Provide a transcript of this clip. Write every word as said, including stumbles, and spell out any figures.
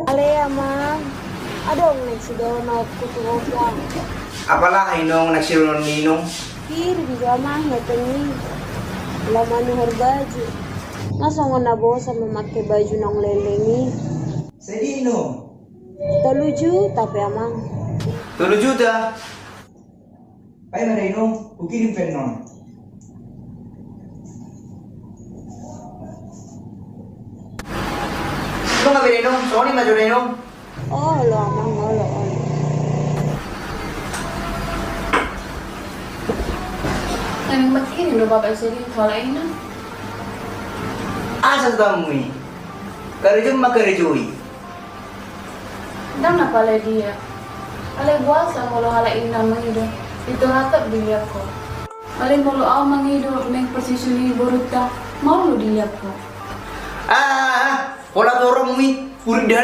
Ale amang, adong naeng sidohononku tu ho. Apala inong naeng sidohonon ni inong? Pir di jo amang, hepeng i. Olo manuhor baju. Nga songon na bosan mamake baju naung leleng i. Sadia inong? Tolu juta pe amang. Tolu juta? Baen ma da inong, hukirim pe annon. Inong, gabe da inong, songon i ma jo da inong. Olo amang, olo, olo. Naeng markirim do bapak i sadihut tu halak inang. Asa tamu i. Karejo ma karejo i. Ndang na pala dia. Alai boasa molo halak inang mangido, pintor atap dilehon ho. Alai molo ahu mangido naeng parsisihon ni borunta, maol do dilehon ho. Ah, ah, ah, pola torommu i, urik da.